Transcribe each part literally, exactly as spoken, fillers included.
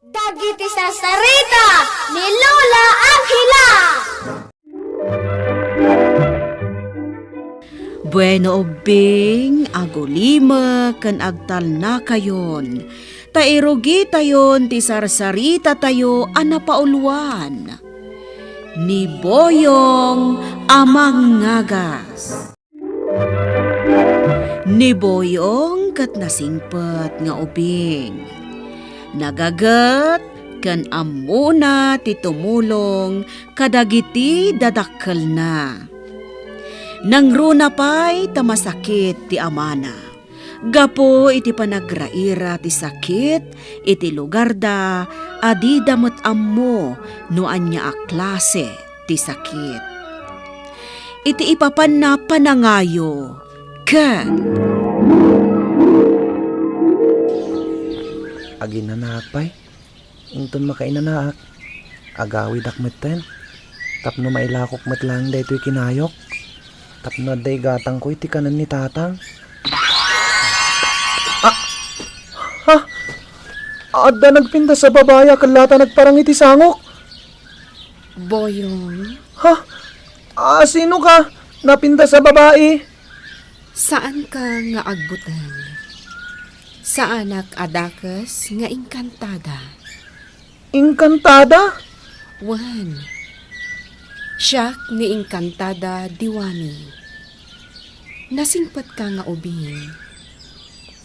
Dagiti sarsarita ni Lola Angela. Bueno, ubbing, agulimek ken agtalnakayon, ta irugitayon ti sarsaritatayo a napauluan, ni Boyong a Mangngagas. Ni Boyong ket nasingpet nga ubing. Nagaget ken ammona ti tumulong kadagiti dadakkelna. Nangruna pay ta masakit ti amana. Gapu iti panagraira ti sakit iti lugarda, a dida met ammo no ania a klase ti sakit. Iti ipapanna panangayo ken Aginanaak pay, inton makainanaak, agawidak metten, tapno mailakok met laeng daytoy kinayok, tapno adda igatangko iti kanen ni Tatang. Ah! Ha? Adda nagpintas a babai a kellata nagparang iti sangok. Boyong. Ha? Ah, sino ka? Napintas a babai? Saanka nga agbuteng. Saanak a dakes nga inkantada. Inkantada? Wen, siak ni inkantada Diwani. Nasingpetka nga ubing.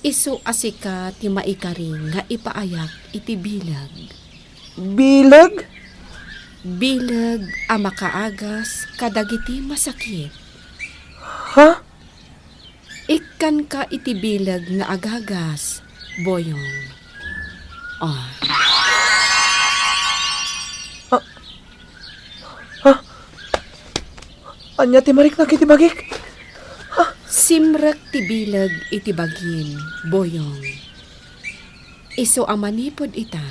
Isu a sika ti maikari nga ipaayak iti bileg. Bileg? Bileg a makaagas kadagiti masakit. Ha? Ikkanka iti bileg nga agagas, Boyong. Ah. Ah. Ha? Ania ti mariknak iti bagik? Ha? Simrek ti bileg iti bagim, Boyong. Isu a manipud ita,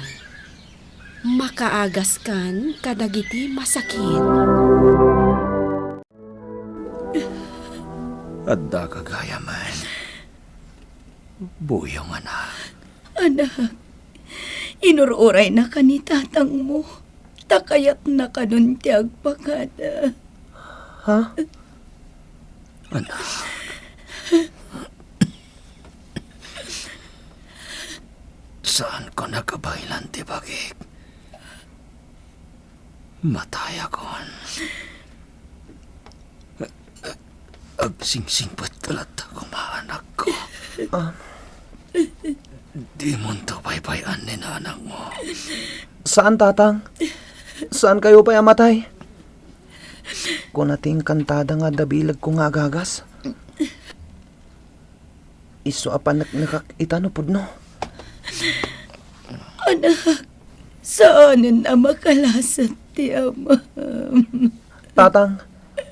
makaagaskan kadagiti masakit. Addaka gayamen, Boyong, anak. Anak, inur-uraynaka ni tatangmo, ta kayatna kanon ti agpakada. Ha? Anak, saanko nakabaelan ti bagik. Matayakon. Agsingsingpet ka latta koma, anakko. Ah. Dimonto paybay-an ni nanangmo. Saan, Tatang. Saankayo pay a matay. Kuna ti inkantada nga adda bilegko nga agagas. Isu a paneknekak ita no pudno. Anak, saanen a makalasat ti amam. Tatang,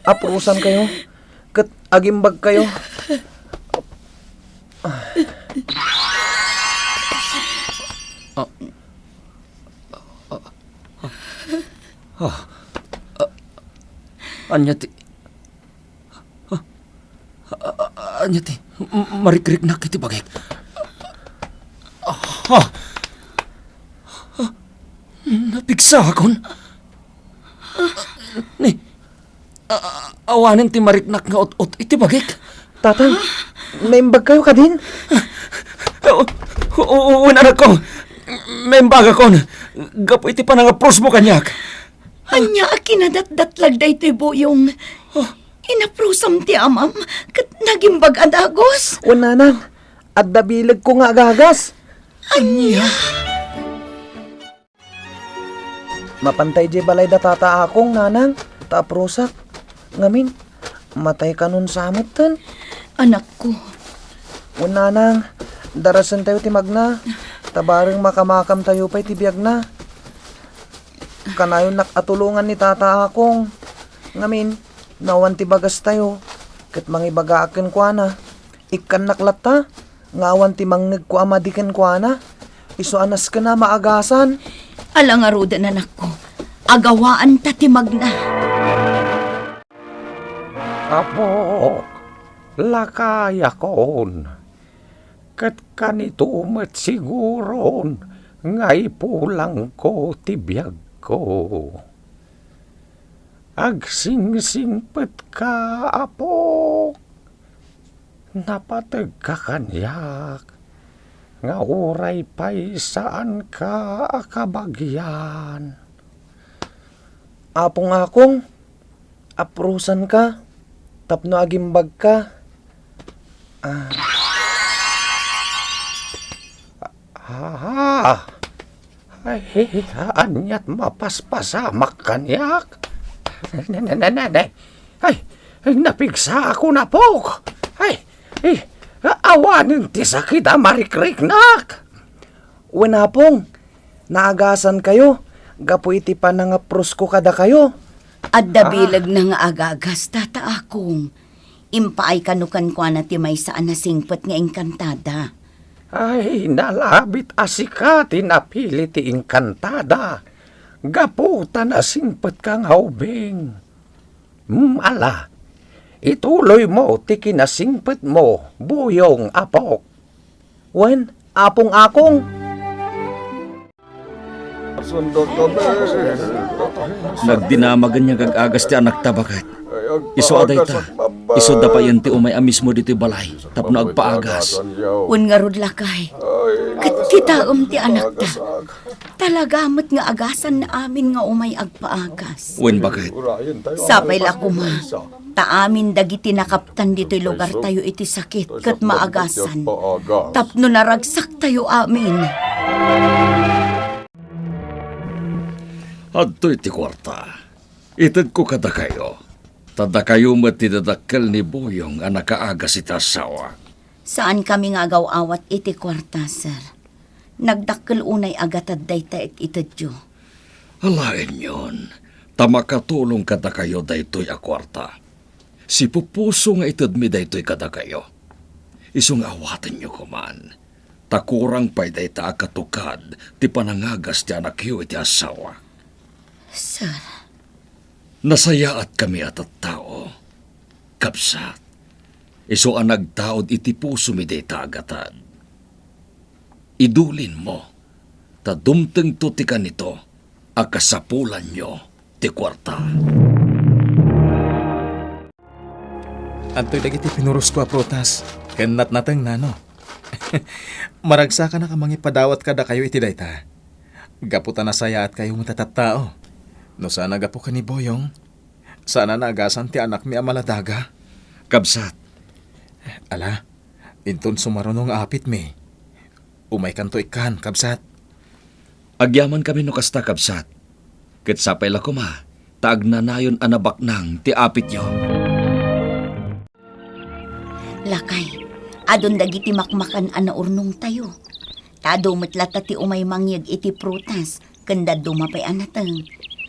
aprusankayo, ket agimbagkayo. Ah. Ah. Ah. Ania ti Ah, ah, ania ti m-, marikriknak iti bagik? Ah, ah, napigsakon. Ni, ah, awanen ti mariknak nga ut-ut iti bagik. Tatang, naimbagkayo kadin? O, o, o, wen, anakko. Naimbagakon. Gapu iti panangaprusmo kaniak. Ania a kinadatdatlag daytoy, Boyong? Oh. Inaprusam ti amam ket nagimbag a dagus. Wen, nanang, adda bilegko nga agagas. Ania? Mapantay idiay balay da tata Akong, nanang, ta aprusak. Ngamin, matay kanon sa metten. Anakko. Wen, nanang, darasentayo ti magna, ta bareng makamakamtayo pay ti biagna. Kanayonnak a tulongan ni tata Akong. Ngamin, no awan ti bagastayo, ket mangibagaak kenkuana. Ikkannak latta nga awan ti mangngegko a madi kenkuana. Isu a nasken a maagasan. Ala ngaruden, anakko. Agawaanta ti magna. Apok, lakayakon. Ket kanito met siguron nga ipulangko ti biagko. Agsingsingpetka, apok. Napategka kaniak nga uray pay saanka a kabagian. Apong Akong, aprusanka tapno agimbagka. Ah. Ah. Ay, aniat mapaspasamak kaniak? Ne, ne, ne, ne, ne. Ay, ay, napigsaak, apok. Ay, ay, awanen ti sakit a marikriknak. Wen, Apong, naagasankayo gapu iti panangaprusko kadakayo. Adda Ah. bilegna nga agagas, Tata Akong. Impaay kano kenkuana ti maysa a nasingpet nga engkantada. Ay, nalabit a sika ti napili ti engkantada, gapu ta nasingpetka nga ubing. Hmm, ala, ituloymo ti kinasingpetmo, Buyong, apok. Wen, Apong Akong. Nagdinamagen nga ag-agas ti anakta, baket. Isu a dayta, isuda payen ti umay a mismo ditoy balay tapno agpaagas. Wen ngarud, lakay, ket kitaem ti anakta. Talaga met nga agasanna amin nga umay agpaagas. Wen, baket. Sapay la koma ta amin dagiti nakaptan ditoy lugartayo iti sakit ket maagasan tapno naragsaktayo amin. Adtoy ti kuarta. Itedko kadakayo. Ta dakayo met ti dadakkel ni Buyong a nakaagas iti asawa. Saankami nga agaw-awat iti kuarta, sir. Nagdakkel unay a gatad dayta et itedyo. Alaenyon, ta makatulong kadakayo daytoy a kuarta. Sipupuso nga itedmi daytoy kadakayo. Isu nga awatenyo koman, ta kurang pay dayta a katukad ti panangagas ti anakyo iti asawa. Sir. Nasayaatkami a tattao, kabsat, isu a nagtaud iti pusomi dayta a gatad. Idulinmo, ta dumtengto ti kanito a kasapulanyo ti kuarta. Adtoy dagiti pinurosko a prutas ken natnateng, nano. Maragsakanak a mangipadawat kadakayo iti dayta. Gapu ta nasayaatkayo met a tattao. No saan a gapu ken ni Boyong, saan a naagasan ti anakmi a maladaga. Kabsat. Ala, inton sumaruno nga apitmi, umaykanto ikkan, kabsat. Agyamankami no kasta, kabsat. Ket sapay la koma ta agnanayon a nabaknang ti apityo. Lakay, adun dagiti makmakan a naurnongtayo. Ta adu met latta ti umay mangyeg iti prutas, ken dadduma pay a nateng.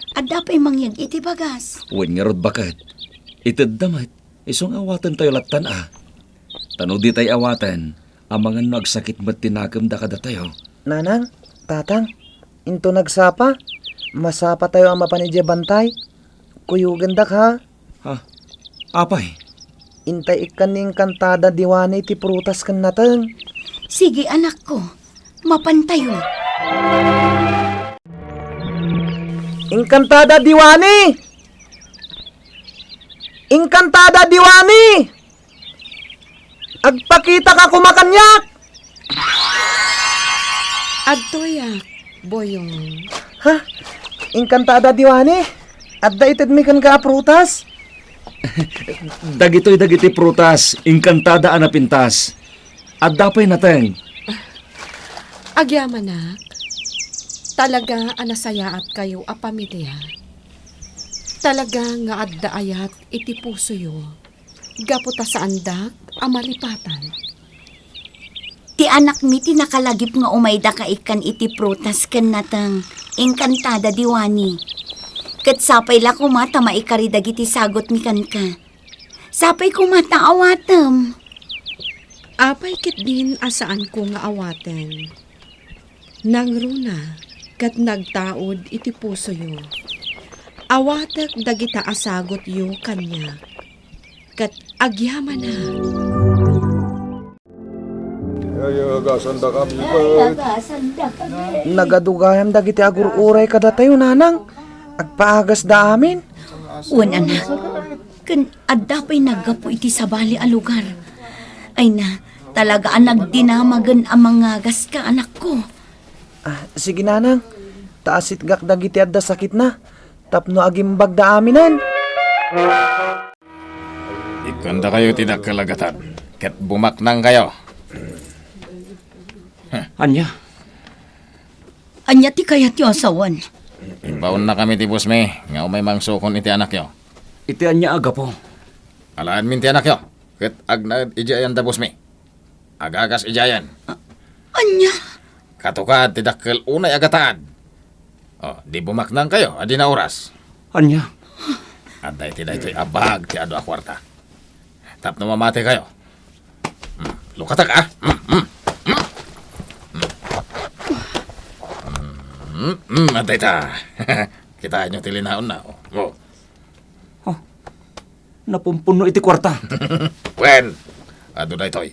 Adda pay mangyeg iti bagas. Wen ngarud, baket. Itedda met, isu nga awatentayo lattan a. Ta no ditay awaten, amangan no agsakit met ti nakemda kadatayo. Nanang, tatang, inton nagsapa, masapatayo a mapan idiay bantay. Kuyogendak, ha? Ha? Apay? Intay ikkan ni Encantada Diwani ti prutas ken nateng. Sige, anakko. Mapantayo. Encantada Diwani! Encantada Diwani! Agpakitaka koma kaniak! Adtoyak, Boyong. Ha? Encantada Diwani? Adda itedmi kenka a prutas? Dagitoy dagiti prutas, Encantada a napintas. Adda pay nateng. Agyamanak, talaga a nasayaatkayo a pamilia. Talaga nga adda ayat iti pusoyo. Gapu ta saandak a malipatan. Ti anakmi ti nakalagip nga umayda kaikkan iti prutas ken nateng, Encantada Diwani. Ket sapay la koma ta maikari dagiti sagutmi kenka. Sapay koma ta awatem. Apay ketdin a saanko nga awaten? Nangruna ket nagtaud iti pusoyo. Awatek dagita a sagutyo kaniak, ket agyamanak. Ay, agasanda kami, Ay, agasanda kami. Nagadu gayam dagiti agur-uray kadatayo, Nanang. Agpaagasda amin. Wen, anak. Ken adda pay naggapu iti sabali a lugar. Ay na, talaga a nagdinamagen a mangagas ka, anakko. Ah, sige, Nanang. Ta asitgak dagiti adda sakitna tapno agimbagda aminen. Ikkandakayo ti dakkel a gatad, ket bumaknangkayo. Ania? Ania ti kayatyo a sawen? Imbaonnakami ti bosmi nga umay mangsukon iti anakyo. Iti ania a gapu? Alaenmin ti anakyo, ket agnaed idiay ayan da bosmi. Agagas idiayen. A-, ania? Katukad ti dakkel unay a gatad. O, di bumaknangkayo, adi na oras. Ania? Adda iti daytoy a bag ti adu a kuarta. Tapno mamatikayo. Hmm, lukatek, a. Hmm, hmm. Hmm, hmm, hmm, adda ita. Kitaenyo ti linaonna. O, o. Oh, napumpuno iti kuarta. Wen, adu daytoy.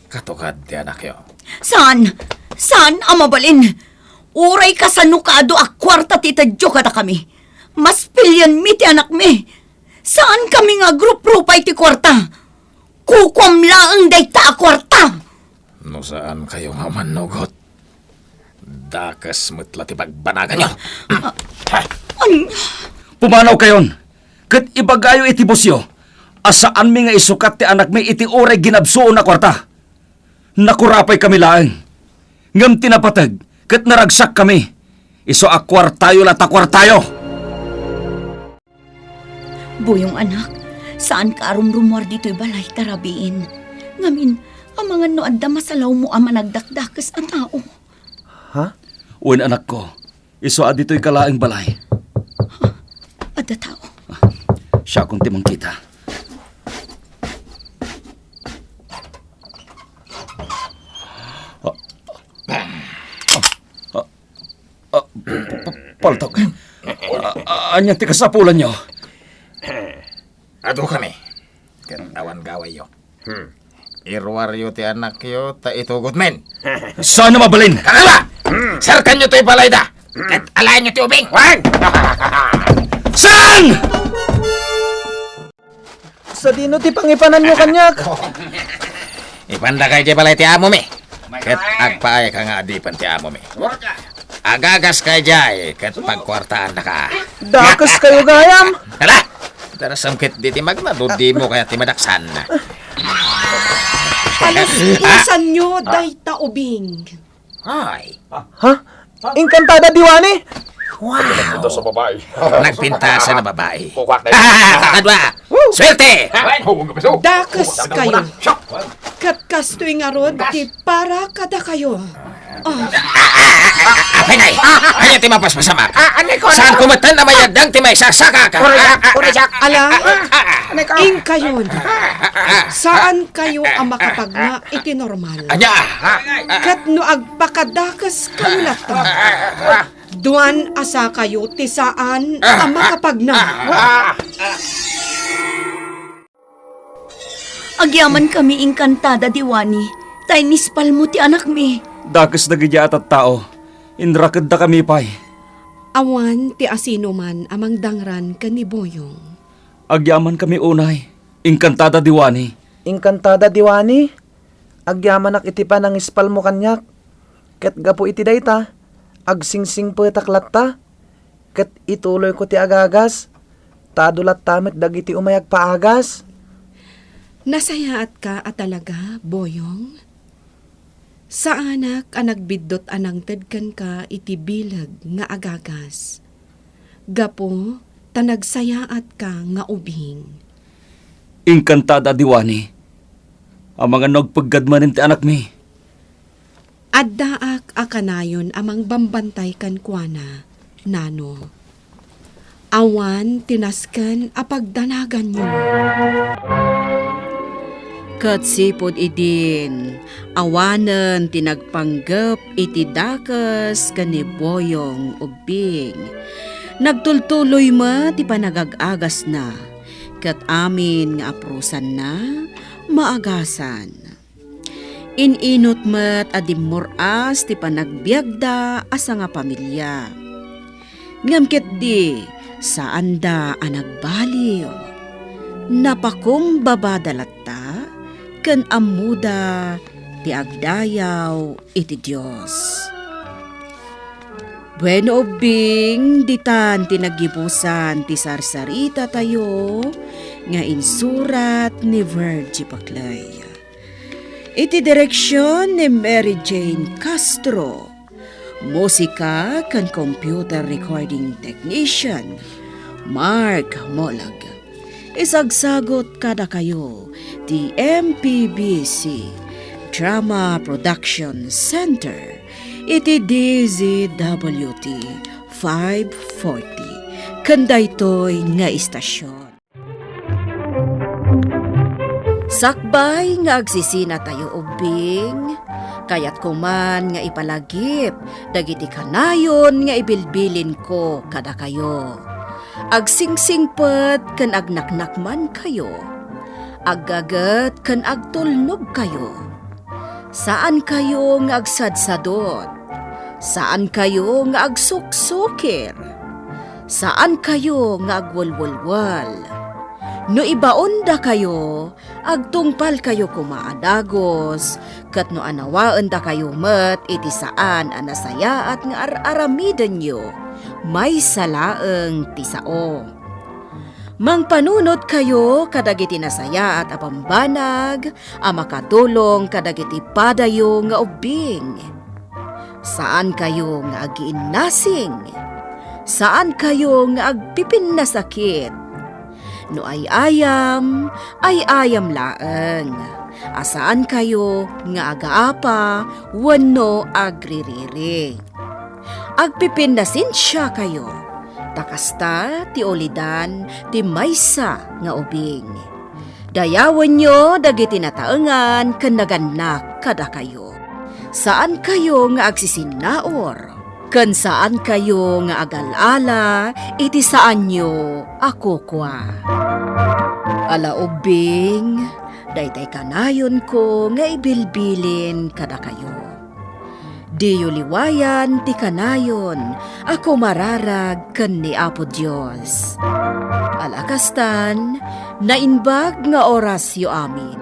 Katukad ti anakyo. Saan? Saan a mabalin? Uray kasano kaadu a kuarta ti itedyo kadakami. Mas pilienmi ti anakmi. Saankami nga agruprupa iti kuarta. Kukuam laeng dayta a kuarta. No saankayo nga mannugot, dakes met la ti pagbanaganyo. An- Pumanawkayon, ket ibagayo iti bosyo a saanmi nga isukat ti anakmi iti uray ginabsuon a kuarta. Nakurapaykami laeng, ngem ti napateg ket naragsakkami. Isu a kuartayo la ta kuartayo. Boyong, anak, saanka a rumrumuar ditoy balay ta rabiin. Ngamin, amangan no adda masalawmo a managdakdakes a tao. Ha? Wen, anakko, isu a ditoyka laeng balay. Adda tao. Siakon ti mangkita. Ah, ah, ah, pa-, pa-, paltok. Ah, ah, ania ti kasapulanyo? Adukami. Ket awan gawayyo. Hmm. Iruaryo ti anakyo ta itugotmin. Saan a mabalin? Kakaba! Hmm. Serkanyo toy balayda. Hmm. Ket alaenyo ti ubing. Wen! Saan? Sadino ti pangipananyo kaniak? Ipandaka idiay balay ti amomi. Ket agpaayka nga adipen ti amomi. Agagaska idiay ket pagkuartaannaka. Dakeskayo gayam. Hala! Darasam ket di ti magna, no dimo kayat ti madaksan. Paluspusanyo dayta ubing. Ay. Ha? Inkantada di wani? Wow! Ito sa babae. Nagpintasan a babae. Kukwak na yun. Kakadwa! Swerte! Ay, huwag ka piso. Dakeskayo. Ket kastoy ngarud ti para kadakayo. Ah. Apay, nay! Ania ti mapaspasamak? Ah, anay ko, anay ko. Saanko metten a mayaddang ti maisasakak? Uray, ah, ah, uray, ah, ala, ah, ah, ah, anay ko. Inkayon. Ah, ah, ah. Saankayo a makapagna iti normal. Ania? Ah, ah, ah. Ket no agpakadakeskayo latta, duan a sakayo ti saan a makapagna. Ah, ah, ah. Agyamankami inkantada di wani, ta inispalmo ti anakmi. Dakes dagidiay a tattao, inrakeddakami pay. Awan ti asinoman a mangdangran ken ni Boyong. Agyamankami unay, inkantada di wani. Inkantada di wani? Agyamanak iti panangispalmo kaniak, ket gapu iti dayta, agsingsingpetak latta, ket ituloyko ti agagas, ta adu latta met dagiti umay agpaagas. Nasayaatka a talaga, Boyong? Saanak a nagbiddut a nangted kenka iti bileg nga agagas. Gapu ta nagsayaatka nga ubing. Inkantada di wani. Amangan no agpeggad manen ti anakmi. Addaak a kanayon a mangbambantay kenkuana, nano. Awan ti nasken a pagdanaganyo. Ket sipud idin, awanen ti nagpanggep iti dakes ken ni Boyong Ubbing. Nagtultuloy met ti panagag-agasna, ket amin nga aprusanna, maagasan. In-inut met a dimmur-as ti panagbiagda a sangapamilia. Ngem ketdi, saanda a nagbaliw. Napakumbabada latta ken ammoda ti agdayaw iti Dios. Bueno, ubbing, ditan ti naggibusan ti sarsaritatayo nga insurat ni Virgie Paclay. Iti direksion ni Mary Jane Castro, musika ken computer recording technician, Mark Molag. Isagsagot kadakayo ti M P B C Drama Production Center iti D Z W T five forty, ken daytoy nga istasion. Sakbay nga agsisinatayo ubbing, kayatko man nga ipalagip dagiti kanayon nga ibilbilinko kadakayo. Agsingsingpet ken agnaknakmankayo. Aggaget ken agtulnogkayo. Saankayo nga agsadsadot. Saankayo nga agsuksukir. Saankayo nga agwelwelwel. No ibaondakayo, agtungpalkayo koma a dagus, ket no anawaendakayo met iti saan a nasayaat nga ar-aramidenyo, maysa laeng ti sao. Mangpanunotkayo kadagiti nasayaat a bambanag a makatulong kadagiti padayo nga ubbing. Saankayo nga agiinnasing. Saankayo nga agpipinnasakit. No ay-ayam, ay-ayam laeng. A saankayo nga agaapa wenno agririri. Agpipinnasensiakayo, ta kasta ti ulidan ti maysa nga ubing. Dayawenyo dagiti nataengan ken nagannak kadakayo. Saankayo nga agsisinnaur, ken saankayo nga agal-ala iti saanyo a kukua. Ala ubbing, daytay kanayonko nga ibilbilin kadakayo. Diyo liwayan ti kanayon a kumararag ken ni Apo Dios. Ala kastan, naimbag nga orasyo amin.